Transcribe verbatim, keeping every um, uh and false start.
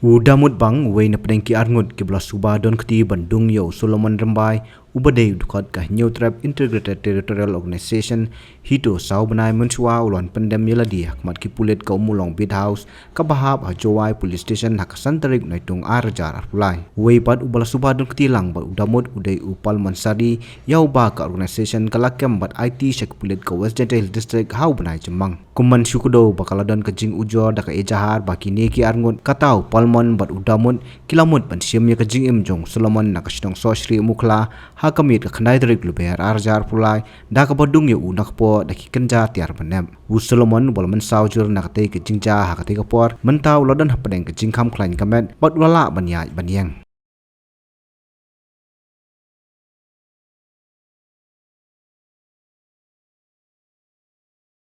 U Damut Bang, uwei na pdeng ki arngut kiba la suba don kti ban dung ïa u Solomon Rymbai, uba dei u dkhot ka Hynñiewtrep Integrated Territorial Organization, HITO, saw bnai mynshuwa u la wan pyndem ïalade ha khmat ki pulit ka Ummulong Beat House, kaba hap ha Jowai Police Station ha ka san tarik Naitung ar hajar arphew lai. Uwei pat uba la suba don kti lang bad u Damut u dei u Palmon Sari, ïa uba ka organization ka la kem bad aiti sha ki pulit ka West Jaintia Hills District ha u bnai Jymmang. Kum ban shu kdew ba ka la don ka jingujor da ka ejahar ba kine ki arngut, kata u Palmon bad u Damut, ki la mut ban shim ïa ka jingim jong u Solomon na ka shnong Sohsri Mukhla ha ka miet ka khyndai tarik Lber ar hajar arphew lai, da kaba dung ïa u na kpoh da ki kynja tiar bnep. U Solomon uba la mynsaw jur na katei ka jingjia ha katei ka por, mynta u la don hapdeng ka jingkham khlaiñ ka met bad u la lah ban ïaid ban ïeng.